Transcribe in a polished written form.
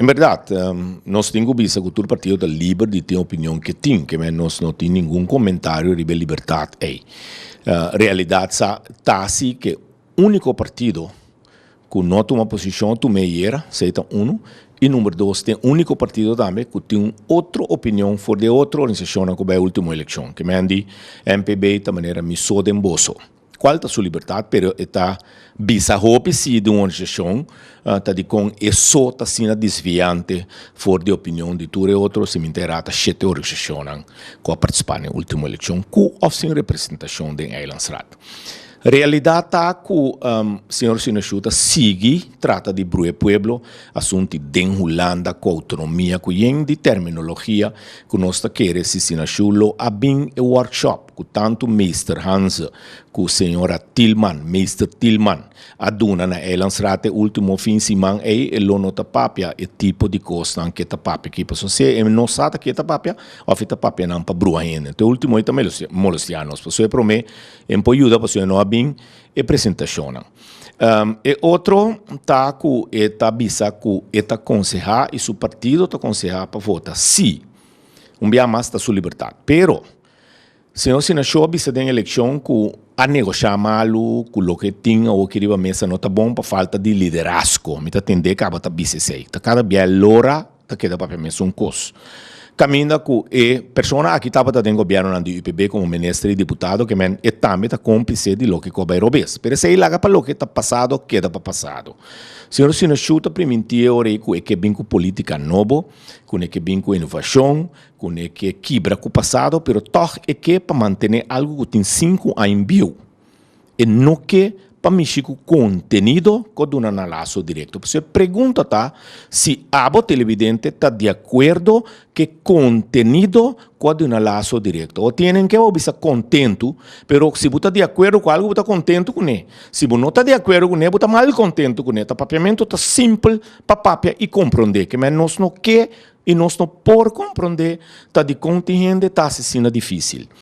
En berdad, nos tin cu bisa cu tur partido ta liber di tin opinion ke tin, ke men nos no tin ningun comentario riba e libertad ey. Realidad sa ta si ke unico partido cu no a tuma posicion a tuma ayera, esey ta uno, y number dos tin unico partido tambe cu tin un otro opinion for di e otro organisacionnan cu bay ultimo eleccion, ke men di MPB ta manera mi so den boso. Cual ta su libertad, pero e ta bisa hopi si di un organisacion ta dicon e so ta asina desviante for di opinion di tur e otro, si mi ta shete organisacionnan cu a participa na e ultimo eleccion cu of sin representacion den Eilandsraad. Realidad ta cu señor Sinaciu ta sigui trata di brua e pueblo asunti den Hulanda cu autonomia cu yen di terminologia cu nos ta kere si Sinaciu lo a bin e workshop cu tanto Meester Hanze cu señora Tilman, Meester Tilman, a duna na Eilandsraad e ultimo fin siman ey, e lo no ta papia e tipo di cosnan cu e ta papia aki, pasobra si e no sa ta ki e ta papia of e ta papia nan pa bruha hende. Enton e ultimo ey ta molestia nos, pasobra e prome e por yuda pasobra e no a bin e presentacionnan. E otro ta cu e ta bisa cu e ta conseha y su partido ta conseha pa vota si. Un bia mas ta su libertad, pero Señor Sinasho a bisa den elekshon ku a negoshá malu, ku loke tin awoki riba mesa no ta bon pa falta di liderazgo. Mi ta tendé kaba ta bisa esei. Ta kada bia e lora ta keda papia mesun kos. Kaminda ku e persona aki tabata den gobièrnunan di UPB komo minister i diputado ke men e tambe ta kómplise di loke ku a bai robes. Pero esei laga pa loke ta pasado keda pa pasado. Señor Sinashu ta primintí e ora ei ku e ke bin ku polítika nobo, ku e ke bin ku inovashon, Ku ne ke kibra ku pasado pero tòg e ke pa mantené algu ku tin 5 aña bieu. E no ke pa mishi ku kontenido ku a duna na Laso direkto. Pasobra e pregunta ta si abo televidente ta di akuerdo ku kontenido ku a duna Laso direkto. O tienen ke bo bisa kontentu, pero si bo ta di akuerdo ku algu bo ta kontentu kuné. Si bo no ta di akuerdo kuné bo ta malkontentu kuné. Ta papiamentu ta simpel pa papia i komprondé. Ke men nos no ke i nos no por komprondé ta dikon tin hende ta asesina difísil.